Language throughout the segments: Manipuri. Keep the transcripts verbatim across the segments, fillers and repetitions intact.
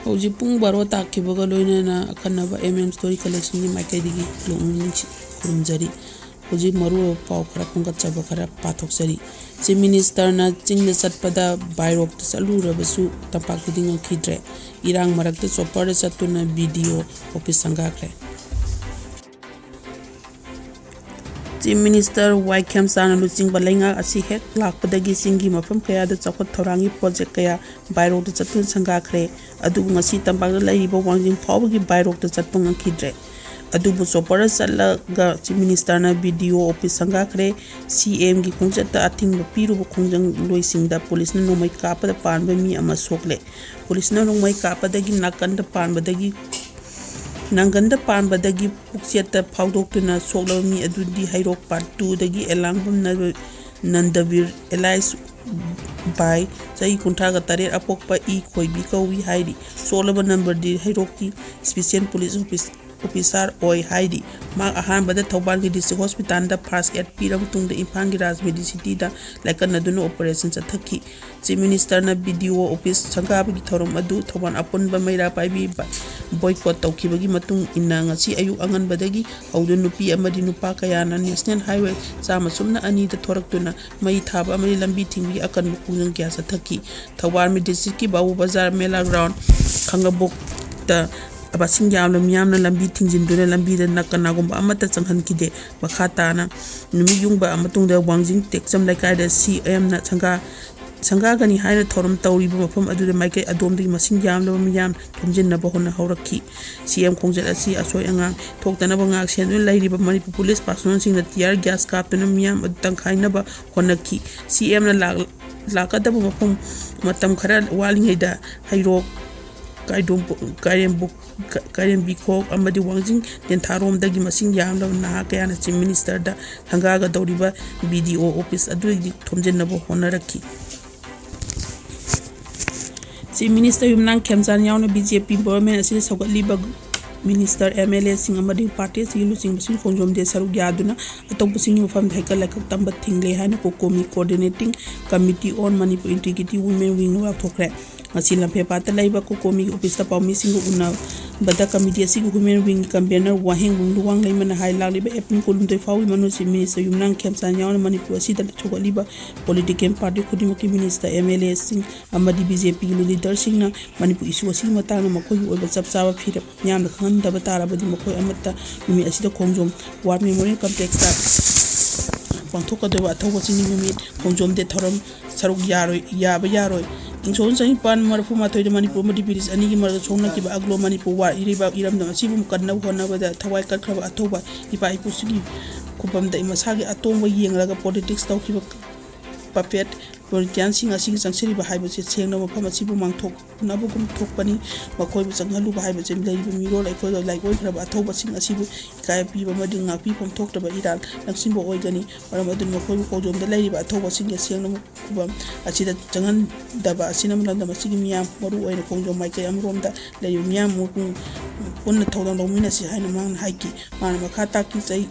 ꯍꯧꯖꯤꯛ ꯄꯨꯡ ꯕꯥꯔꯣ ꯇꯥꯈꯤꯕꯒ ꯂꯣꯏꯅꯅ ꯑꯈꯟꯅꯕ ꯑꯦꯝ ꯑꯦꯝ ꯁ꯭ꯇꯣꯔꯤ ꯀꯂꯦꯛꯁꯟꯒꯤ ꯃꯥꯏꯀꯩꯗꯒꯤ ꯄꯨꯛꯅꯤꯡ ꯅꯨꯡꯁꯤ ꯈꯨꯔꯨꯝꯖꯔꯤ꯫ ꯍꯧꯖꯤꯛ ꯃꯔꯨꯑꯣꯏꯕ ꯄꯥꯎ ꯈꯔ ꯈꯣꯝꯒꯠꯆꯕ ꯈꯔ ꯄꯥꯊꯣꯛꯆꯔꯤ꯫ ꯆꯤꯐ ꯃꯤꯅꯤꯁꯇꯔꯅ ꯆꯤꯡꯗ ꯆꯠꯄꯗ ꯕꯥꯏ ꯔꯣꯗꯇ ꯆꯠꯂꯨꯔꯕꯁꯨ ꯇꯝꯄꯥꯛꯇꯗꯤ ꯉꯝꯈꯤꯗ꯭ꯔꯦ꯫ ꯏꯔꯥꯡ ꯃꯔꯛꯇ ꯆꯣꯄꯔꯗ ꯆꯠꯇꯨꯅ ꯕꯤ ꯗꯤ ꯑꯣ ꯑꯣꯐꯤꯁ ꯁꯪꯒꯥꯈ꯭ꯔꯦ꯫ ꯆꯤꯐ ꯃꯤꯅꯤꯁꯇꯔ ꯋꯥꯏ ꯈꯦꯝꯆꯥꯅ ꯂꯨꯆꯤꯡꯕ ꯂꯩꯉꯥꯛ ꯑꯁꯤ ꯍꯦꯛ ꯂꯥꯛꯄꯗꯒꯤ ꯆꯤꯡꯒꯤ ꯃꯐꯝ ꯀꯌꯥꯗ ꯆꯥꯎꯈꯠ ꯊꯧꯔꯥꯡꯒꯤ ꯄ꯭ꯔꯣꯖꯦꯛ ꯀꯌꯥ ꯕꯥꯏ ꯔꯣꯗꯇ ꯆꯠꯇꯨꯅ ꯁꯪꯒꯥꯈ꯭ꯔꯦ꯫ ꯑꯗꯨꯕꯨ ꯉꯁꯤ ꯇꯝꯄꯥꯛꯇ ꯂꯩꯔꯤꯕ ꯋꯥꯡꯖꯤꯡ ꯐꯥꯎꯕꯒꯤ ꯕꯥꯏ ꯔꯣꯗꯇ ꯆꯠꯄ ꯉꯝꯈꯤꯗ꯭ꯔꯦ꯫ ꯑꯗꯨꯕꯨ ꯆꯣꯄꯔꯗ ꯆꯠꯂꯒ ꯆꯤꯐ ꯃꯤꯅꯤꯁꯇꯔꯅ ꯕꯤ ꯗꯤ ꯑꯣ ꯑꯣꯐꯤꯁ ꯁꯪꯒꯥꯈ꯭ꯔꯦ꯫ ꯁꯤ ꯑꯦꯝꯒꯤ ꯈꯣꯡꯆꯠꯇ ꯑꯊꯤꯡꯕ ꯄꯤꯔꯨꯕ ꯈꯣꯡꯖꯪꯂꯣꯏꯁꯤꯡꯗ ꯄꯨꯂꯤꯁꯅ ꯅꯣꯡꯃꯩ ꯀꯥꯞꯄꯗ ꯄꯥꯟꯕ ꯃꯤ ꯑꯃ ꯁꯣꯛꯂꯦ꯫ ꯄꯨꯂꯤꯁꯅ ꯅꯣꯡꯃꯩ ꯀꯥꯞꯄꯗꯒꯤ ꯅꯥꯀꯟꯗ ꯄꯥꯟꯕꯗꯒꯤ, ꯅꯥꯀꯟꯗ ꯄꯥꯟꯕꯗꯒꯤ ꯄꯨꯛꯆꯦꯠꯇ ꯐꯥꯎꯗꯣꯛꯇꯨꯅ ꯁꯣꯛꯂꯕ ꯃꯤ ꯑꯗꯨꯗꯤ ꯍꯩꯔꯣꯛ ꯄꯥꯔꯠ ꯇꯨꯗꯒꯤ ꯑꯦꯂꯥꯡꯕꯝ ꯅ-, ꯅꯟꯗꯕꯤꯔ ꯑꯦꯂꯥꯏꯁ ꯕꯥꯏ, ꯆꯍꯤ ꯀꯨꯟꯊ꯭ꯔꯥꯒ ꯇꯔꯦꯠ, ꯑꯄꯣꯛꯄ ꯏ ꯈꯣꯏꯕꯤ ꯀꯧꯏ ꯍꯥꯏꯔꯤ꯫ ꯁꯣꯛꯂꯕ ꯅꯝꯕꯔꯗꯤ ꯍꯩꯔꯣꯛꯀꯤ ꯏꯁꯄꯤꯁꯦꯜ ꯄꯨꯂꯤꯁ ꯑꯣꯐꯤꯁ-, ꯑꯣꯐꯤꯁꯥꯔ ꯑꯣꯏ ꯍꯥꯏꯔꯤ꯫ ꯃꯍꯥꯛ ꯑꯍꯥꯟꯕꯗ ꯊꯧꯕꯥꯜꯒꯤ ꯗꯤꯁꯇ꯭ꯔꯤꯛ ꯍꯣꯁꯄꯤꯇꯥꯜꯗ ꯐꯥꯔꯁ ꯑꯦꯗ ꯄꯤꯔꯕ ꯃꯇꯨꯡꯗ ꯏꯝꯐꯥꯜꯒꯤ ꯔꯥꯖ ꯃꯦꯗꯤꯁꯤꯇꯤꯗ ꯂꯥꯏꯀꯠꯅꯗꯨꯅ ꯑꯣꯄꯔꯦꯁꯟ ꯆꯠꯊꯈꯤ꯫ ꯆꯤꯐ ꯃꯤꯅꯤꯁꯇꯔꯅ ꯕꯤ ꯗꯤ ꯑꯣ ꯑꯣꯐꯤꯁ ꯁꯪꯒꯥꯕꯒꯤ ꯊꯧꯔꯝ ꯑꯗꯨ ꯊꯧꯕꯥꯜ ꯑꯄꯨꯟꯕ ꯃꯩꯔꯥ ꯄꯥꯏꯕꯤ ꯕ-, ꯕꯣꯏꯀꯣꯠ ꯇꯧꯈꯤꯕꯒꯤ ꯃꯇꯨꯡ ꯏꯟꯅ ꯉꯁꯤ ꯑꯌꯨꯛ ꯑꯉꯟꯕꯗꯒꯤ ꯍꯧꯗꯨꯅ ꯅꯨꯄꯤ ꯑꯃꯗꯤ ꯅꯨꯄꯥ ꯀꯌꯥꯅ ꯅꯦꯁꯅꯦꯜ ꯍꯥꯏꯋꯦ ꯆꯥꯝꯃ ꯁꯨꯞꯅ ꯑꯅꯤꯗ ꯊꯣꯔꯛꯇꯨꯅ ꯃꯩ ꯊꯥꯕ ꯑꯃꯗꯤ ꯂꯝꯕꯤ ꯊꯤꯡꯕꯒꯤ ꯑꯀꯟꯕ ꯈꯣꯡꯖꯪ ꯀꯌꯥ ꯆꯠꯊꯈꯤ꯫ ꯊꯧꯕꯥꯜ ꯗꯤꯁꯇ꯭ꯔꯤꯛꯀꯤ ꯕꯥꯕꯨ ꯕꯖꯥꯔ ꯃꯦꯂꯥ ꯒ꯭ꯔꯥꯎꯟ ꯈꯥꯡꯉꯕꯣꯛꯇ ꯃꯁꯤꯡ ꯌꯥꯝꯂꯕ ꯃꯤꯌꯥꯝꯅ ꯂꯝꯕꯤ ꯊꯤꯡꯖꯤꯟꯗꯨꯅ ꯂꯝꯕꯤꯗ ꯅ-, ꯀꯅꯥꯒꯨꯝꯕ ꯑꯃꯠꯇ ꯆꯪꯍꯟꯈꯤꯗꯦ꯫ ꯃꯈꯥ ꯇꯥꯅ ꯅꯨꯃꯤꯠ ꯌꯨꯡꯕ ꯃꯇꯨꯡꯗ ꯋꯥꯡꯖꯤꯡ ꯇꯦꯛꯆꯝ ꯂꯩꯀꯥꯏꯗ ꯁꯤ ꯑꯦꯝꯅ ꯁꯪꯒꯥ-, ꯁꯪꯒꯥꯒꯅꯤ ꯍꯥꯏꯅ ꯊꯧꯔꯝ ꯇꯧꯔꯤꯕ ꯃꯐꯝ ꯑꯗꯨꯗ ꯃꯥꯏꯀꯩ ꯑꯗꯣꯝꯗꯒꯤ ꯃꯁꯤꯡ ꯌꯥꯝꯂꯕ ꯃꯤꯌꯥꯝ ꯊꯣꯝꯖꯤꯟꯅꯕ ꯍꯣꯠꯅꯍꯧꯔꯛꯈꯤ꯫ ꯁꯤ ꯑꯦꯝ ꯈꯣꯡꯆꯠ ꯑꯁꯤ ꯑꯁꯣꯏ ꯑꯉꯥꯝ ꯊꯣꯛꯇꯅꯕ ꯉꯥꯛ ꯁꯦꯟꯗꯨꯅ ꯂꯩꯔꯤꯕ ꯃꯅꯤꯄꯨꯔ ꯄꯨꯂꯤꯁ ꯄꯥꯔꯁꯣꯅꯦꯜꯁꯤꯡꯅ ꯇꯤꯌꯥꯔ ꯒ꯭ꯌꯥꯁ ꯀꯥꯞꯇꯨꯅ ꯃꯤꯌꯥꯝ ꯑꯗꯨ ꯇꯪꯈꯥꯏꯅꯕ ꯍꯣꯠꯅꯈꯤ꯫ ꯁꯤ ꯑꯦꯝꯅ ꯂꯥꯛ-, ꯂꯥꯛꯀꯗꯕ ꯃꯐꯝ ꯃꯇꯝ ꯈꯔ ꯋꯥꯠꯂꯤꯉꯩꯗ ꯍꯩꯔꯣꯛ ꯀꯥꯏꯗꯣꯝ-, ꯀꯥꯏꯔꯦꯝꯕꯨ-, ꯀꯥꯏꯔꯦꯝꯕꯤꯈꯣꯛ ꯑꯃꯗꯤ ꯋꯥꯡꯖꯤꯡ ꯇꯦꯟꯊꯥꯔꯣꯝꯗꯒꯤ ꯃꯁꯤꯡ ꯌꯥꯝꯂꯕ ꯅꯍꯥ ꯀꯌꯥꯅ Chief Ministerꯗ ꯊꯪꯒꯥꯒꯗꯧꯔꯤꯕ BDO office ꯑꯗꯨꯒꯤ ꯊꯣꯝꯖꯤꯟꯅꯕ ꯍꯣꯠꯅꯔꯛꯈꯤ꯫ Chief Minister ꯌꯨꯝꯅꯥꯝ ꯈꯦꯝꯆꯥꯟ ꯌꯥꯎꯅ BJP government ꯑꯁꯤꯗ ꯁꯧꯒꯠꯂꯤꯕ minister, MLAꯁꯤꯡ ꯑꯃꯗꯤ party ꯑꯁꯤꯒꯤ ꯂꯨꯆꯤꯡꯕꯁꯤꯡ ꯈꯣꯡꯖꯣꯝ ꯗꯦ ꯁꯔꯨꯛ ꯌꯥꯗꯨꯅ ꯑꯇꯣꯞꯄꯁꯤꯡꯒꯤ ꯃꯐꯝꯗ ꯍꯩꯀꯠ ꯂꯩꯀꯠ ꯇꯝꯕ ꯊꯤꯡꯂꯦ ꯍꯥꯏꯅ COCOMI Coordinating Committee on Manipur Integrity Women Wingꯅ ꯂꯥꯎꯊꯣꯛꯈ꯭ꯔꯦ꯫ ꯉꯁꯤ ꯂꯝꯐꯦꯜꯄꯥꯠꯇ ꯂꯩꯕ COCOMIꯒꯤ officeꯇ ꯄꯥꯎꯃꯤꯁꯤꯡꯒ ꯎꯅꯕꯗ committee ꯑꯁꯤꯒꯤ women wingꯒꯤ convener ꯋꯥꯍꯦꯡꯕꯝ ꯂꯨꯋꯥꯡꯂꯩꯃꯅ ꯍꯥꯏ, ꯂꯥꯛꯂꯤꯕ April ꯀꯨꯟꯍꯨꯝꯗꯣꯏ ꯐꯥꯎꯒꯤ ꯃꯅꯨꯡꯗ Chief Minister ꯌꯨꯝꯅꯥꯝ ꯈꯦꯝꯆꯥꯟ ꯌꯥꯎꯅ ꯃꯅꯤꯄꯨꯔ ꯑꯁꯤꯗ ꯁꯧꯒꯠꯂꯤꯕ political party ꯈꯨꯗꯤꯡꯃꯛꯀꯤ minister, MLAꯁꯤꯡ ꯑꯃꯗꯤ BJPꯒꯤ leaderꯁꯤꯡꯅ ꯃꯅꯤꯄꯨꯔ issue ꯑꯁꯤꯒꯤ ꯃꯇꯥꯡꯗ ꯃꯈꯣꯏꯒꯤ ꯑꯣꯏꯕ ꯆꯞ ꯆꯥꯕ ꯐꯤꯔꯦꯞ ꯃꯤꯌꯥꯝꯗ ꯈꯪꯍꯟꯗꯕ ꯇꯥꯔꯕꯗꯤ ꯃꯈꯣꯏ ꯑꯃꯠꯇ ꯅꯨꯃꯤꯠ ꯑꯁꯤꯗ ꯈꯣꯡꯖꯣꯝ War Memorial Complexꯇ ꯄꯥꯡꯊꯣꯛꯀꯗꯧꯔꯤꯕ ꯑꯊꯧꯕꯁꯤꯡꯒꯤ ꯅꯨꯃꯤꯠ ꯈꯣꯡꯖꯣꯝ ꯗꯦ ꯊꯧꯔꯝ ꯁꯔꯨꯛ ꯌꯥꯔꯣꯏ, ꯌꯥꯕ ꯌꯥꯔꯣꯏ꯫ ꯏꯪ ꯁꯣꯛ ꯆꯍꯤ ꯅꯤꯄꯥꯟ ꯃꯔꯤꯐꯨ ꯃꯥꯊꯣꯏꯗ ꯃꯅꯤꯄꯨꯔ ꯑꯃꯗꯤ ꯕ꯭ꯔꯤꯇꯤꯁ ꯑꯅꯤꯒꯤ ꯃꯔꯛꯇ ꯁꯣꯛꯅꯈꯤꯕ Anglo Manipur War ꯏꯔꯩꯕꯥꯛ ꯏꯔꯝꯗꯝ ꯑꯁꯤꯕꯨ ꯀꯟꯅꯕ ꯍꯣꯠꯅꯕꯗ ꯊꯋꯥꯏ ꯀꯠꯈ꯭ꯔꯕ ꯑꯊꯧꯕ ꯏꯄꯥ ꯏꯄꯨꯁꯤꯡꯒꯤ ꯈꯨꯕꯝꯗ ꯃꯁꯥꯒꯤ ꯑꯇꯣꯡꯕ ꯌꯦꯡꯂꯒ politics ꯇꯧꯈꯤꯕ puppet politicianꯁꯤꯡ ꯑꯁꯤꯒꯤ ꯆꯪꯁꯤꯜꯂꯤꯕ ꯍꯥꯏꯕꯁꯤ ꯁꯦꯡꯅ ꯃꯐꯝ ꯑꯁꯤꯕꯨ ꯃꯥꯡꯊꯣꯛꯅꯕꯒꯨꯝ ꯊꯣꯛꯄꯅꯤ꯫ ꯃꯈꯣꯏꯕꯨ ꯆꯪꯍꯜꯂꯨꯕ ꯍꯥꯏꯕꯁꯤ ꯂꯩꯔꯤꯕ ꯃꯤꯔꯣꯜ ꯑꯩꯈꯣꯏꯗ ꯂꯥꯏꯒꯣꯏꯈ꯭ꯔꯕ ꯑꯊꯧꯕꯁꯤꯡ ꯑꯁꯤꯕꯨ ꯏꯀꯥꯏ ꯄꯤꯕ ꯑꯃꯗꯤ ꯉꯥꯛꯄꯤꯐꯝ ꯊꯣꯛꯇ꯭ꯔꯕ ꯏꯔꯥꯜ ꯂꯪꯁꯤꯟꯕ ꯑꯣꯏꯒꯅꯤ꯫ ꯃꯔꯝ ꯑꯗꯨꯅ ꯃꯈꯣꯏꯕꯨ ꯈꯣꯡꯖꯣꯝꯗ ꯂꯩꯔꯤꯕ ꯑꯊꯧꯕꯁꯤꯡꯒꯤ ꯁꯦꯡꯅ ꯈꯨꯕꯝ ꯑꯁꯤꯗ ꯆꯪꯍꯟꯗꯕ ꯑꯁꯤꯅ ꯂꯝꯗꯝ ꯑꯁꯤꯒꯤ ꯃꯤꯌꯥꯝ, ꯃꯔꯨ ꯑꯣꯏꯅ ꯈꯣꯡꯖꯣꯝ ꯃꯥꯏꯀꯩ ꯑꯃꯔꯣꯝꯗ ꯂꯩꯔꯤꯕ ꯃꯤꯌꯥꯝ ꯄꯨꯟꯅ ꯊꯧꯗꯥꯡ ꯂꯧꯃꯤꯟꯅꯁꯤ ꯍꯥꯏꯅ ꯃꯍꯥꯛꯅ ꯍꯥꯏꯈꯤ꯫ ꯃꯍꯥꯛꯅ ꯃꯈꯥ ꯇꯥꯈꯤ, ꯆꯍꯤ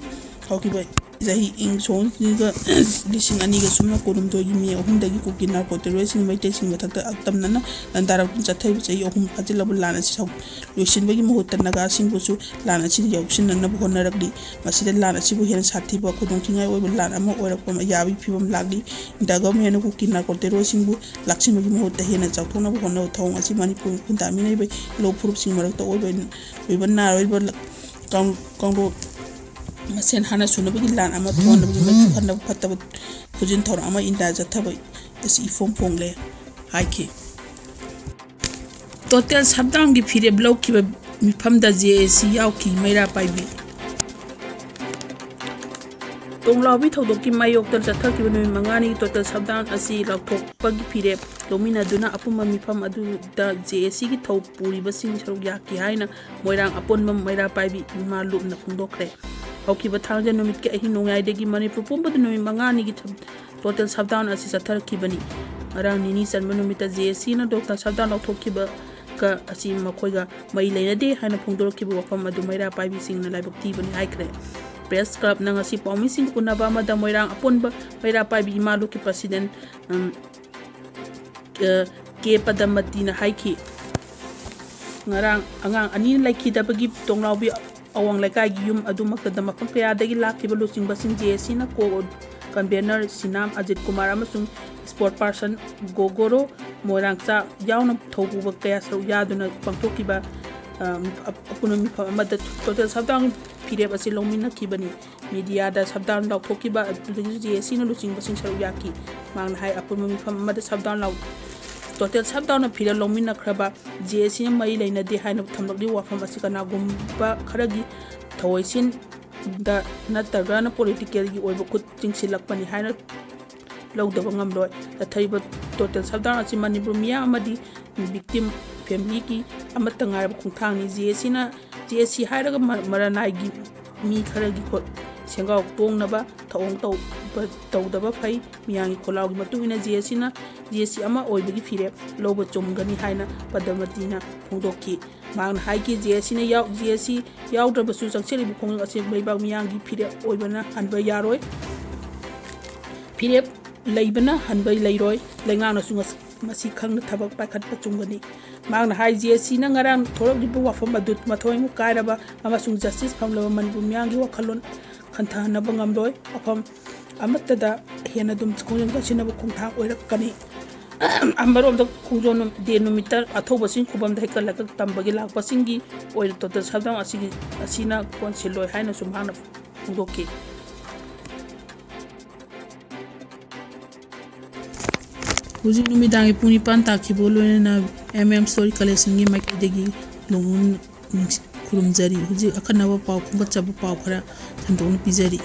ꯍꯧꯈꯤꯕ ꯆꯍꯤ ꯏꯪ ꯁꯣꯛ ꯂꯤꯁꯤꯡ ꯑꯅꯤꯒ ꯁꯨꯞꯅ ꯀꯨꯟꯍꯨꯝꯗꯣꯏꯒꯤ ꯃꯦ ꯑꯍꯨꯝꯗꯒꯤ ꯀꯨꯀꯤ narco terroristꯁꯤꯡ ꯃꯩꯇꯩꯁꯤꯡꯒꯤ ꯃꯊꯛꯇ ꯑꯀꯛꯅꯅ ꯂꯥꯟꯗꯥꯔꯛꯇꯨꯅ ꯆꯠꯊꯔꯤꯕ ꯆꯍꯤ ꯑꯍꯨꯝ ꯐꯥꯖꯤꯜꯂꯕ ꯂꯥꯟ ꯑꯁꯤ ꯁꯧ-, ꯂꯣꯏꯁꯤꯟꯕꯒꯤ ꯃꯍꯨꯠꯇ ꯅꯥꯒꯥꯁꯤꯡꯕꯨꯁꯨ ꯂꯥꯟ ꯑꯁꯤꯗ ꯌꯥꯎꯁꯤꯟꯅꯅꯕ ꯍꯣꯠꯅꯔꯛꯂꯤ꯫ ꯃꯁꯤꯗ ꯂꯥꯟ ꯑꯁꯤꯕꯨ ꯍꯦꯟꯅ ꯁꯥꯊꯤꯕ, ꯈꯨꯗꯣꯡꯊꯤꯅꯤꯡꯉꯥꯏ ꯑꯣꯏꯕ ꯂꯥꯟ ꯑꯃ ꯑꯣꯏꯔꯛꯄ ꯌꯥꯕꯒꯤ ꯐꯤꯕꯝ ꯂꯥꯛꯂꯤ꯫ ꯏꯟꯗꯤꯌꯥ ꯒꯚꯔꯟꯃꯦꯟꯠꯅ ꯀꯨꯀꯤ narco terroristꯁꯤꯡꯕꯨ ꯂꯥꯛꯁꯤꯟꯕꯒꯤ ꯃꯍꯨꯠꯇ ꯍꯦꯟꯅ ꯆꯥꯎꯊꯣꯛꯅꯕ ꯍꯣꯠꯅꯕ ꯊꯧꯑꯣꯡ ꯑꯁꯤ ꯃꯅꯤꯄꯨꯔ ꯈꯨꯟꯗꯥꯃꯤꯟꯅꯔꯤꯕ ꯏꯂꯧ ꯐꯨꯔꯨꯞꯁꯤꯡ ꯃꯔꯛꯇ ꯑꯣꯏꯕ, ꯑꯣꯏꯕ ꯅꯥꯔꯣꯏꯕ ꯀꯥꯡ-, ꯀꯥꯡꯂꯨꯞ ꯃꯁꯦꯟ ꯍꯥꯟꯅ ꯁꯨꯅꯕꯒꯤ ꯂꯥꯟ ꯑꯃ ꯊꯣꯛꯍꯟꯅꯕꯒꯤ ꯃꯩꯈꯨ ꯈꯟꯅꯕ ꯐꯠꯇꯕ ꯈꯨꯖꯤꯟ ꯊꯧꯔꯥꯡ ꯑꯃ ꯏꯟꯗꯤꯌꯥ ꯆꯠꯊꯕ ꯑꯁꯤ ꯏꯐꯣꯡ ꯐꯣꯡꯂꯦ ꯍꯥꯏꯈꯤ꯫ Total shutdownꯒꯤ ꯐꯤꯔꯦꯞ ꯂꯧꯈꯤꯕ ꯃꯤꯐꯝꯗ JAC ꯌꯥꯎꯈꯤ꯫ ꯃꯩꯔꯥ ꯄꯥꯏꯕꯤ꯫ ꯇꯣꯡꯂꯥꯎꯕꯤ ꯊꯧꯗꯣꯛꯀꯤ ꯃꯥꯌꯣꯛꯇ ꯆꯠꯊꯈꯤꯕ ꯅꯨꯃꯤꯠ ꯃꯉꯥꯅꯤꯒꯤ total shutdown ꯑꯁꯤ ꯂꯥꯎꯊꯣꯛꯄꯒꯤ ꯐꯤꯔꯦꯞ ꯂꯧꯃꯤꯟꯅꯗꯨꯅ ꯑꯄꯨꯟꯕ ꯃꯤꯐꯝ ꯑꯗꯨꯗ J A C ꯒꯤ ꯊꯧ ꯄꯨꯔꯤꯕꯁꯤꯡ ꯁꯔꯨꯛ ꯌꯥꯈꯤ ꯍꯥꯏꯅ ꯃꯣꯏꯔꯥꯡ ꯑꯄꯨꯟꯕ ꯃꯩꯔꯥ ꯄꯥꯏꯕꯤ ꯏꯃꯥ ꯂꯨꯞꯅ ꯐꯣꯡꯗꯣꯛꯈ꯭ꯔꯦ꯫ ꯍꯧꯈꯤꯕ ꯊꯥꯡꯖ ꯅꯨꯃꯤꯠꯀꯤ ꯑꯍꯤꯡ ꯅꯣꯡꯌꯥꯏꯗꯒꯤ ꯃꯅꯤꯄꯨꯔ ꯄꯨꯝꯕꯗ ꯅꯨꯃꯤꯠ ꯃꯉꯥꯅꯤꯒꯤ total shutdown ꯑꯁꯤ ꯆꯠꯊꯔꯛꯈꯤꯕꯅꯤ꯫ ꯉꯔꯥꯡ ꯅꯤꯅꯤ ꯆꯟꯕ ꯅꯨꯃꯤꯠꯇ J A C ꯅ total shutdown ꯂꯥꯎꯊꯣꯛꯈꯤꯕ ꯑꯁꯤ ꯃꯈꯣꯏꯒ ꯃꯔꯤ ꯂꯩꯅꯗꯦ ꯍꯥꯏꯅ ꯐꯣꯡꯗꯣꯔꯛꯈꯤꯕ ꯋꯥꯐꯝ ꯑꯗꯨ ꯃꯩꯔꯥ ꯄꯥꯏꯕꯤꯁꯤꯡꯅ ꯂꯥꯏꯕꯛ ꯊꯤꯕꯅꯤ ꯍꯥꯏꯈ꯭ꯔꯦ꯫ Press Club ꯅ ꯉꯁꯤ ꯄꯥꯎꯃꯤꯁꯤꯡ ꯎꯅꯕ ꯑꯃꯗ ꯃꯣꯏꯔꯥꯡ ꯑꯄꯨꯟꯕ ꯃꯩꯔꯥ ꯄꯥꯏꯕꯤ ꯏꯃꯥ ꯂꯨꯞꯀꯤ president, ꯎꯝ, ꯑ, K ꯄꯗꯃꯇꯤꯅ ꯍꯥꯏꯈꯤ꯫ ꯉꯔꯥꯡ ꯑꯉꯥꯡ ꯑꯅꯤ ꯂꯩꯈꯤꯗꯕꯒꯤ ꯇꯣꯡꯂꯥꯎꯕꯤ ꯑꯋꯥꯡ ꯂꯩꯀꯥꯏꯒꯤ ꯌꯨꯝ ꯑꯗꯨꯃꯛꯇꯗ ꯃꯐꯝ ꯀꯌꯥꯗꯒꯤ ꯂꯥꯛꯈꯤꯕ ꯂꯨꯆꯤꯡꯕꯁꯤꯡ J A C ꯅ co-convener ꯁꯤꯅꯥꯝ ꯑꯖꯤꯠ ꯀꯨꯃꯥꯔ ꯑꯃꯁꯨꯡ spokesperson ꯒꯣꯒꯣꯔꯣ ꯃꯣꯏꯔꯥꯡꯆꯥ ꯌꯥꯎꯅ ꯊꯧꯄꯨꯕ ꯀꯌꯥ ꯁꯔꯨꯛ ꯌꯥꯗꯨꯅ ꯄꯥꯡꯊꯣꯛꯈꯤꯕ, ꯑ, ꯑꯄꯨꯟꯕ ꯃꯤꯐꯝ ꯑꯃꯗ total shutdown ꯐꯤꯔꯦꯞ ꯑꯁꯤ ꯂꯧꯃꯤꯟꯅꯈꯤꯕꯅꯤ꯫ Media ꯗ shutdown ꯂꯥꯎꯊꯣꯛꯈꯤꯕ ꯑꯗꯨꯗꯒꯤ J A C ꯅ ꯂꯨꯆꯤꯡꯕꯁꯤꯡ ꯁꯔꯨꯛ ꯌꯥꯈꯤ꯫ ꯃꯍꯥꯛꯅ ꯍꯥꯏ, ꯑꯄꯨꯟꯕ ꯃꯤꯐꯝ ꯑꯃꯗ shutdown ꯂꯥꯎ-, total shutdown ꯅ ꯐꯤꯔꯦꯞ ꯂꯧꯃꯤꯟꯅꯈ꯭ꯔꯕ J A C ꯅ ꯃꯔꯤ ꯂꯩꯅꯗꯦ ꯍꯥꯏꯅ ꯊꯝꯂꯛꯂꯤꯕ ꯋꯥꯐꯝ ꯑꯁꯤ ꯀꯅꯥꯒꯨꯝꯕ ꯈꯔꯒꯤ ꯊꯑꯣꯏꯁꯤꯟꯗ ꯅꯠꯇ꯭ꯔꯒꯅ political ꯒꯤ ꯑꯣꯏꯕ ꯈꯨꯠ ꯆꯤꯡꯁꯤꯜꯂꯛꯄꯅꯤ ꯍꯥꯏꯅ ꯂꯧꯗꯕ ꯉꯝꯂꯣꯏ꯫ ꯆꯠꯊꯔꯤꯕ total shutdown ꯑꯁꯤ ꯃꯅꯤꯄꯨꯔ ꯃꯤꯌꯥꯝ ꯑꯃꯗꯤ victim family ꯒꯤ ꯑꯃꯠꯇ ꯉꯥꯏꯔꯕ ꯈꯣꯡꯊꯥꯡꯅꯤ꯫ J A C ꯅ, J A C ꯍꯥꯏꯔꯒ ꯃ-, ꯃꯔꯅꯥꯏꯒꯤ ꯃꯤ ꯈꯔꯒꯤ ꯈꯨꯠ ꯁꯦꯡꯒꯥꯎ ꯇꯣꯡꯅꯕ ꯊꯧꯑꯣꯡ ꯇꯧꯕ, ꯇꯧꯗꯕ ꯐꯩ꯫ ꯃꯤꯌꯥꯝꯒꯤ ꯈꯣꯜꯂꯥꯎꯒꯤ ꯃꯇꯨꯡ ꯏꯟꯅ J A C ꯅ, J A C ꯑꯃ ꯑꯣꯏꯕꯒꯤ ꯐꯤꯔꯦꯞ ꯂꯧꯕ ꯆꯨꯝꯒꯅꯤ ꯍꯥꯏꯅ ꯄꯗꯃꯇꯤꯅ ꯐꯣꯡꯗꯣꯛꯈꯤ꯫ ꯃꯍꯥꯛꯅ ꯍꯥꯏꯈꯤ, J A C ꯅ ꯌꯥꯎ-, J A C ꯌꯥꯎꯗ꯭ꯔꯕꯁꯨ ꯆꯪꯁꯤꯜꯂꯤꯕ ꯈꯣꯡꯖꯪ ꯑꯁꯤ ꯂꯩꯕꯥꯛ ꯃꯤꯌꯥꯝꯒꯤ ꯐꯤꯔꯦꯞ ꯑꯣꯏꯕꯅ ꯍꯟꯕ ꯌꯥꯔꯣꯏ꯫ ꯐꯤꯔꯦꯞ ꯂꯩꯕꯅ ꯍꯟꯕ ꯂꯩꯔꯣꯏ꯫ ꯂꯩꯉꯥꯛꯅꯁꯨ ꯉꯁ-, ꯃꯁꯤ ꯈꯪꯅ ꯊꯕꯛ ꯄꯥꯏꯈꯠꯄ ꯆꯨꯝꯒꯅꯤ꯫ ꯃꯍꯥꯛꯅ ꯍꯥꯏ, J A C ꯅ ꯉꯔꯥꯡ ꯊꯣꯔꯛꯂꯤꯕ ꯋꯥꯐꯝ ꯑꯗꯨ ꯃꯊꯣꯏ ꯃꯔꯝ ꯀꯥꯏꯔꯕ ꯑꯃꯁꯨꯡ justice ꯐꯪꯂꯕ ꯃꯅꯤꯄꯨꯔ ꯃꯤꯌꯥꯝꯒꯤ ꯋꯥꯈꯜꯂꯣꯟ ꯈꯟꯊꯅꯕ ꯉꯝꯂꯣꯏ꯫ ꯋꯥꯐꯝ ꯑꯃꯠꯇꯗ ꯍꯦꯟꯅ ꯑꯗꯨꯝ ꯈꯣꯡꯖꯪ ꯆꯠꯁꯤꯟꯅꯕ ꯈꯣꯡꯊꯥꯡ ꯑꯣꯏꯔꯛꯀꯅꯤ꯫ ꯑꯃꯔꯣꯝꯗ ꯈꯣꯡꯖꯣꯝ ꯅꯨ-, day ꯅꯨꯃꯤꯠꯇ ꯑꯊꯧꯕꯁꯤꯡ ꯈꯨꯕꯝꯗ ꯍꯩꯀꯠ ꯂꯩꯀꯠ ꯇꯝꯕꯒꯤ ꯂꯥꯛꯄꯁꯤꯡꯒꯤ ꯑꯣꯏꯅ total shutdown ꯑꯁꯤꯒꯤ, ꯑꯁꯤꯅ ꯀꯣꯟꯁꯤꯜꯂꯣꯏ ꯍꯥꯏꯅꯁꯨ ꯃꯍꯥꯛꯅ ꯐꯣꯡꯗꯣꯛꯈꯤ꯫ ꯍꯧꯖꯤꯛ ꯅꯨꯃꯤꯗꯥꯡꯒꯤ ꯄꯨꯡ ꯅꯤꯄꯥꯟ ꯇꯥꯈꯤꯕꯒ ꯂꯣꯏꯅꯅ M M Story Collection ꯒꯤ ꯃꯥꯏꯀꯩꯗꯒꯤ ꯅꯣꯡꯃ ꯅꯨꯡꯁꯤ-, ꯈꯨꯔꯨꯝꯖꯔꯤ꯫ ꯍꯧꯖꯤꯛ ꯑꯈꯟꯅꯕ ꯄꯥꯎ, ꯈꯣꯝꯒꯠꯆꯕ ꯄꯥꯎ ꯈꯔ ꯁꯟꯗꯣꯛꯅ ꯄꯤꯖꯔꯤ꯫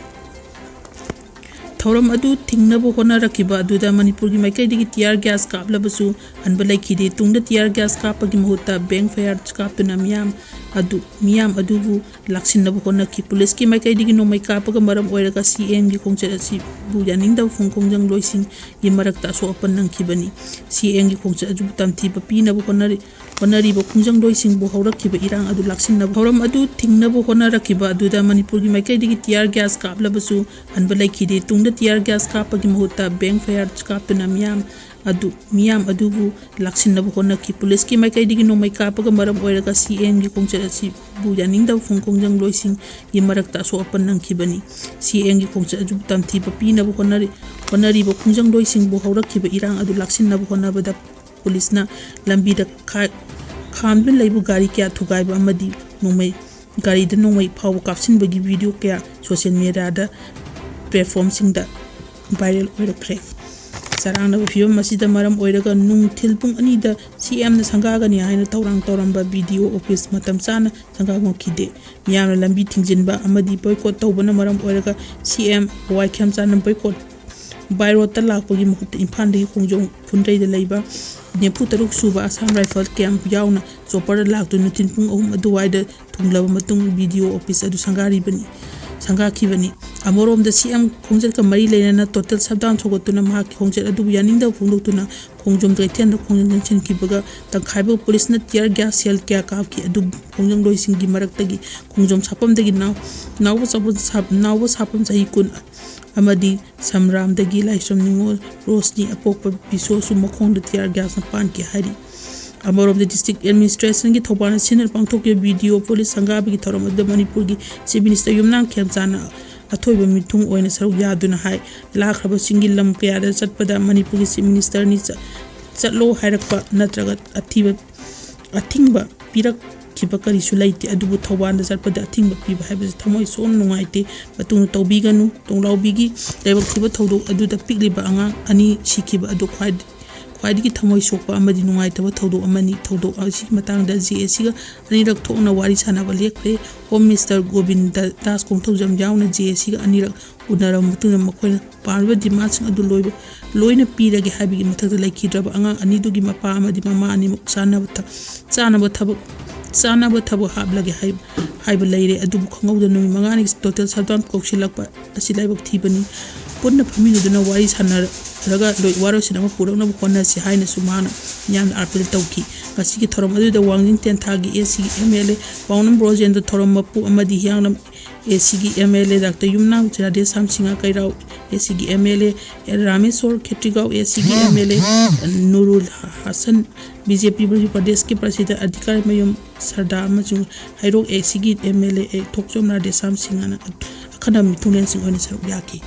ꯊꯧꯔꯝ ꯑꯗꯨ ꯊꯤꯡꯅꯕ ꯍꯣꯠꯅꯔꯛꯈꯤꯕ ꯑꯗꯨꯗ ꯃꯅꯤꯄꯨꯔꯒꯤ ꯃꯥꯏꯀꯩꯗꯒꯤ tear gas ꯀꯥꯞꯂꯕꯁꯨ ꯍꯟꯕ ꯂꯩꯈꯤꯗꯦ꯫ ꯇꯨꯡꯗ tear gas ꯀꯥꯞꯄꯒꯤ ꯃꯍꯨꯠꯇ backfire ꯀꯥꯞꯇꯨꯅ ꯃꯤꯌꯥꯝ ꯑꯗꯨ, ꯃꯤꯌꯥꯝ ꯑꯗꯨꯕꯨ ꯂꯥꯛꯁꯤꯟꯅꯕ ꯍꯣꯠꯅꯈꯤ꯫ ꯄꯨꯂꯤꯁꯀꯤ ꯃꯥꯏꯀꯩꯗꯒꯤ ꯅꯣꯡꯃꯩ ꯀꯥꯞꯄꯒ ꯃꯔꯝ ꯑꯣꯏꯔꯒ CMꯒꯤ ꯈꯣꯡꯆꯠ ꯑꯁꯤꯕꯨ ꯌꯥꯅꯤꯡꯗꯕ ꯈꯣꯡ-, ꯈꯣꯡꯖꯪꯂꯣꯏꯁꯤꯡꯒꯤ ꯃꯔꯛꯇ ꯑꯁꯣꯛ ꯑꯄꯟ ꯅꯪꯈꯤꯕꯅꯤ꯫ CMꯒꯤ ꯈꯣꯡꯆꯠ ꯑꯗꯨꯕꯨ ꯇꯝꯊꯤꯕ ꯄꯤꯅꯕ ꯍꯣꯠꯅꯔꯤ-, ꯍꯣꯠꯅꯔꯤꯕ ꯈꯣꯡꯖꯪꯂꯣꯏꯁꯤꯡꯕꯨ ꯍꯧꯔꯛꯈꯤꯕ ꯏꯔꯥꯡ ꯑꯗꯨ ꯂꯥꯛꯁꯤꯟꯅꯕ, ꯊꯧꯔꯝ ꯑꯗꯨ ꯊꯤꯡꯅꯕ ꯍꯣꯠꯅꯔꯛꯈꯤꯕ ꯑꯗꯨꯗ ꯃꯅꯤꯄꯨꯔꯒꯤ ꯃꯥꯏꯀꯩꯗꯒꯤ tear gas ꯀꯥꯞꯂꯕꯁꯨ ꯍꯟꯕ ꯂꯩꯈꯤꯗꯦ꯫ ꯇꯨꯡꯗ tear gas ꯀꯥꯞꯄꯒꯤ ꯃꯍꯨꯠꯇ backfire ꯀꯥꯞꯇꯨꯅ ꯃꯤꯌꯥꯝ ꯑꯗꯨ, ꯃꯤꯌꯥꯝ ꯑꯗꯨꯕꯨ ꯂꯥꯛꯁꯤꯟꯅꯕ ꯍꯣꯠꯅꯈꯤ꯫ ꯄꯨꯂꯤꯁꯀꯤ ꯃꯥꯏꯀꯩꯗꯒꯤ ꯅꯣꯡꯃꯩ ꯀꯥꯞꯄꯒ ꯃꯔꯝ ꯑꯣꯏꯔꯒ CMꯒꯤ ꯈꯣꯡꯆꯠ ꯑꯁꯤꯕꯨ ꯌꯥꯅꯤꯡꯗꯕ ꯈꯣꯡ-, ꯈꯣꯡꯖꯪꯂꯣꯏꯁꯤꯡꯒꯤ ꯃꯔꯛꯇ ꯑꯁꯣꯛ ꯑꯄꯟ ꯅꯪꯈꯤꯕꯅꯤ꯫ CMꯒꯤ ꯈꯣꯡꯆꯠ ꯑꯗꯨꯕꯨ ꯇꯝꯊꯤꯕ ꯄꯤꯅꯕ ꯍꯣꯠꯅꯔꯤ-, ꯍꯣꯠꯅꯔꯤꯕ ꯈꯣꯡꯖꯪꯂꯣꯏꯁꯤꯡꯕꯨ ꯍꯧꯔꯛꯈꯤꯕ ꯏꯔꯥꯡ ꯑꯗꯨ ꯂꯥꯛꯁꯤꯟꯅꯕ ꯍꯣꯠꯅꯕꯗ ꯄꯨꯂꯤꯁꯅ ꯂꯝꯕꯤꯗ ꯈꯥ-, ꯈꯥꯝꯗꯨꯅ ꯂꯩꯕ ꯒꯥꯔꯤ ꯀꯌꯥ ꯊꯨꯒꯥꯏꯕ ꯑꯃꯗꯤ ꯅꯣꯡꯃꯩ, ꯒꯥꯔꯤꯗ ꯅꯣꯡꯃꯩ ꯐꯥꯎꯕ ꯀꯥꯞꯁꯤꯟꯕꯒꯤ video ꯀꯌꯥ social mediaꯗ platformꯁꯤꯡꯗ viral ꯑꯣꯏꯔꯛꯈ꯭ꯔꯦ꯫ ꯆꯔꯥꯡꯅꯕ ꯐꯤꯕꯝ ꯑꯁꯤꯗ ꯃꯔꯝ ꯑꯣꯏꯔꯒ ꯅꯨꯡꯊꯤꯜ ꯄꯨꯡ ꯑꯅꯤꯗ CMꯅ ꯁꯪꯒꯥꯒꯅꯤ ꯍꯥꯏꯅ ꯊꯧꯔꯥꯡ ꯇꯧꯔꯝꯕ BDO office ꯃꯇꯝ ꯆꯥꯅ ꯁꯪꯒꯥ ꯉꯝꯈꯤꯗꯦ꯫ ꯃꯤꯌꯥꯝꯅ ꯂꯝꯕꯤ ꯊꯤꯡꯖꯤꯟꯕ ꯑꯃꯗꯤ boycott ꯇꯧꯕꯅ ꯃꯔꯝ ꯑꯣꯏꯔꯒ CM ꯍꯋꯥꯏ ꯈꯦꯝꯆꯥꯟꯅ boycott, by roadꯇ ꯂꯥꯛꯄꯒꯤ ꯃꯍꯨꯠꯇ ꯏꯝꯐꯥꯜꯗꯒꯤ ꯈꯣꯡꯖꯣꯝ ꯐꯨꯟꯗ꯭ꯔꯩꯗ ꯂꯩꯕ ꯅꯤꯐꯨ ꯇꯔꯨꯛ ꯁꯨꯕ Assam Rifle camp ꯌꯥꯎꯅ chopperꯗ ꯂꯥꯛꯇꯨꯅ ꯅꯨꯡꯊꯤꯜ ꯄꯨꯡ ꯑꯍꯨꯝ ꯑꯗꯨꯋꯥꯏꯗ ꯊꯨꯡꯂꯕ ꯃꯇꯨꯡ BDO office ꯑꯗꯨ ꯁꯪꯒꯥꯔꯤꯕꯅꯤ, ꯁꯪꯒꯥꯈꯤꯕꯅꯤ꯫ ꯑꯃꯔꯣꯝꯗ CM ꯈꯣꯡꯆꯠꯀ ꯃꯔꯤ ꯂꯩꯅꯅ total shutdown ꯊꯧꯒꯠꯇꯨꯅ ꯃꯍꯥꯛꯀꯤ ꯈꯣꯡꯆꯠ ꯑꯗꯨꯕꯨ ꯌꯥꯅꯤꯡꯗꯕ ꯐꯣꯡꯗꯣꯛꯇꯨꯅ ꯈꯣꯡꯖꯣꯝ ꯀꯩꯊꯦꯜꯗ ꯈꯣꯡꯖꯪ ꯆꯪꯁꯤꯟꯈꯤꯕꯒ ꯇꯪꯈꯥꯏꯕꯨ ꯄꯨꯂꯤꯁꯅ tear gas shell ꯀꯌꯥ ꯀꯥꯞꯈꯤ꯫ ꯑꯗꯨꯕꯨ ꯈꯣꯡꯖꯪꯂꯣꯏꯁꯤꯡꯒꯤ ꯃꯔꯛꯇꯒꯤ ꯈꯣꯡꯖꯣꯝ ꯁꯥꯐꯝꯗꯒꯤ ꯅꯥꯎ-, ꯅꯥꯎꯕ ꯁꯥꯐꯝ, ꯁꯥ-, ꯅꯥꯎꯕ ꯁꯥꯐꯝ ꯆꯍꯤ ꯀꯨꯟ ꯑꯃꯗꯤ ꯁꯝꯔꯥꯝꯗꯒꯤ ꯂꯥꯏꯁ꯭ꯔꯝ ꯅꯤꯉꯣꯜ ꯔꯣꯁꯅꯤ ꯑꯄꯣꯛꯄ ꯕꯤꯁꯣꯁꯨ ꯃꯈꯣꯡꯗ tear gasꯅ ꯄꯥꯟꯈꯤ ꯍꯥꯏꯔꯤ꯫ ꯑꯃꯔꯣꯝꯗ district administrationꯒꯤ ꯊꯧꯕꯥꯜꯅ ꯁꯤꯟꯗꯨꯅ ꯄꯥꯡꯊꯣꯛꯈꯤꯕ BDO police ꯁꯪꯒꯥꯕꯒꯤ ꯊꯧꯔꯝ ꯑꯗꯨꯗ ꯃꯅꯤꯄꯨꯔꯒꯤ Chief Minister ꯌꯨꯝꯅꯥꯝ ꯈꯦꯝꯆꯥꯟꯅ ꯑꯊꯣꯏꯕ ꯃꯤꯊꯨꯡ ꯑꯣꯏꯅ ꯁꯔꯨꯛ ꯌꯥꯗꯨꯅ ꯍꯥꯏ꯫ ꯂꯥꯛꯈ꯭ꯔꯕꯁꯤꯡꯒꯤ ꯂꯝ ꯀꯌꯥꯗ ꯆꯠꯄꯗ ꯃꯅꯤꯄꯨꯔꯒꯤ Chief Ministerꯅꯤ ꯆ-, ꯆꯠꯂꯣ ꯍꯥꯏꯔꯛꯄ ꯅꯠꯇ꯭ꯔꯒ ꯑꯊꯤꯕ, ꯑꯊꯤꯡꯕ ꯄꯤꯔꯛꯈꯤꯕ ꯀꯔꯤꯁꯨ ꯂꯩꯇꯦ꯫ ꯑꯗꯨꯕꯨ ꯊꯧꯕꯥꯜꯗ ꯆꯠꯄꯗ ꯑꯊꯤꯡꯕ ꯄꯤꯕ ꯍꯥꯏꯕꯁꯤ ꯊꯃꯣꯏ ꯁꯣꯛꯅ ꯅꯨꯡꯉꯥꯏꯇꯦ꯫ ꯃꯇꯨꯡꯗ ꯇꯧꯕꯤꯒꯅꯨ꯫ ꯇꯣꯡꯂꯥꯎꯕꯤꯒꯤ ꯂꯥꯏꯕꯛ ꯊꯤꯕ ꯊꯧꯗꯣꯛ ꯑꯗꯨꯗ ꯄꯤꯛꯂꯤꯕ ꯑꯉꯥꯡ ꯑꯅꯤ ꯁꯤꯈꯤꯕ ꯑꯗꯨ ꯈ꯭ꯋꯥꯏ-, ꯈ꯭ꯋꯥꯏꯗꯒꯤ ꯊꯃꯣꯏ ꯁꯣꯛꯄ ꯑꯃꯗꯤ ꯅꯨꯡꯉꯥꯏꯇꯕ ꯊꯧꯗꯣꯛ ꯑꯃꯅꯤ꯫ ꯊꯧꯗꯣꯛ ꯑꯁꯤꯒꯤ ꯃꯇꯥꯡꯗ ꯖꯦ ꯑꯦ ꯁꯤꯒ ꯑꯅꯤꯔꯛ ꯊꯣꯛꯅ ꯋꯥꯔꯤ ꯁꯥꯟꯅꯕ ꯂꯦꯞꯈ꯭ꯔꯦ꯫ ꯍꯣꯝ ꯃꯤꯅꯤꯁꯇꯔ ꯒꯣꯕꯤꯟꯗ ꯗꯥꯁ ꯀꯣꯡꯊꯧꯖꯝ ꯌꯥꯎꯅ ꯖꯦ ꯑꯦ ꯁꯤꯒ ꯑꯅꯤꯔꯛ ꯎꯅꯔꯕ ꯃꯇꯨꯡꯗ ꯃꯈꯣꯏꯅ ꯄꯥꯝꯂꯤꯕ ꯗꯤꯃꯥꯟꯁꯤꯡ ꯑꯗꯨ ꯂꯣꯏꯕ ꯂꯣꯏꯅ ꯄꯤꯔꯒꯦ ꯍꯥꯏꯕꯒꯤ ꯃꯊꯛꯇ ꯂꯩꯈꯤꯗ꯭ꯔꯕ ꯑꯉꯥꯡ ꯑꯅꯤꯗꯨꯒꯤ ꯃꯄꯥ ꯑꯃꯗꯤ ꯃꯃꯥ ꯑꯅꯤꯃꯛ ꯆꯥꯅꯕ ꯊ- ꯆꯥꯅꯕ ꯊꯕꯛ ꯆꯥꯅꯕ ꯊꯕꯛ ꯍꯥꯞꯂꯒꯦ ꯍꯥꯏ- ꯍꯥꯏꯕ ꯂꯩꯔꯦ꯫ ꯑꯗꯨꯕꯨ ꯈꯪꯍꯧꯗꯅ ꯅꯨꯃꯤꯠ ꯃꯉꯥꯅꯤꯒꯤ ꯇꯣꯇꯦꯜ ꯁꯠꯗꯥꯎꯟ ꯀꯧꯁꯤꯜꯂꯛꯄ ꯑꯁꯤ ꯂꯥꯏꯕꯛ ꯊꯤꯕꯅꯤ꯫ ꯄꯨꯟꯅ ꯐꯝꯃꯤꯟꯅꯗꯨꯅ ꯋꯥꯔꯤ ꯁꯥꯟꯅꯔꯒ ꯂꯣꯏ- ꯋꯥꯔꯣꯏꯁꯤꯟ ꯑꯃ ꯄꯨꯔꯛꯅꯕ ꯍꯣꯠꯅꯁꯤ ꯍꯥꯏꯅꯁꯨ ꯃꯥꯅ ꯃꯤꯌꯥꯝꯗ ꯑꯥꯄꯤꯜ ꯇꯧꯈꯤ꯫ ꯉꯁꯤꯒꯤ ꯊꯧꯔꯝ ꯑꯗꯨꯗ ꯋꯥꯡꯖꯤꯡ ꯇꯦꯟꯊꯥꯒꯤ ꯑꯦ ꯁꯤꯒꯤ ꯑꯦꯝ ꯑꯦꯜ ꯑꯦ ꯄꯥꯎꯅꯝ ꯕ꯭ꯔꯣꯖꯦꯟꯗ꯭ꯔ ꯊꯧꯔꯝ ꯃꯄꯨ ꯑꯃꯗꯤ ꯍꯤꯌꯥꯡꯂꯝ ꯑꯦ ꯁꯤꯒꯤ M L A doctor Yumnam Radheshyam Singh Keirao A ꯁꯤꯒꯤ M L A Rameshor Khetrigao A ꯁꯤꯒꯤ M L A Nurul Hasan, B J P Manipur ꯄ꯭ꯔꯗꯦꯁꯀꯤ ꯄ꯭ꯔꯁꯤꯗꯦꯟ ꯑꯙꯤꯀꯥꯔꯃꯌꯨꯝ ꯁꯔꯗꯥ ꯑꯃꯁꯨꯡ ꯍꯩꯔꯣꯛ ꯑꯦ ꯁꯤꯒꯤ M L A Thokchom Radheshyam ꯁꯤꯡꯍꯅ ꯑꯈꯟꯅꯕ ꯃꯤꯊꯨꯡꯂꯦꯟꯁꯤꯡ ꯑꯣꯏꯅ ꯁꯔꯨꯛ ꯌꯥꯈꯤ꯫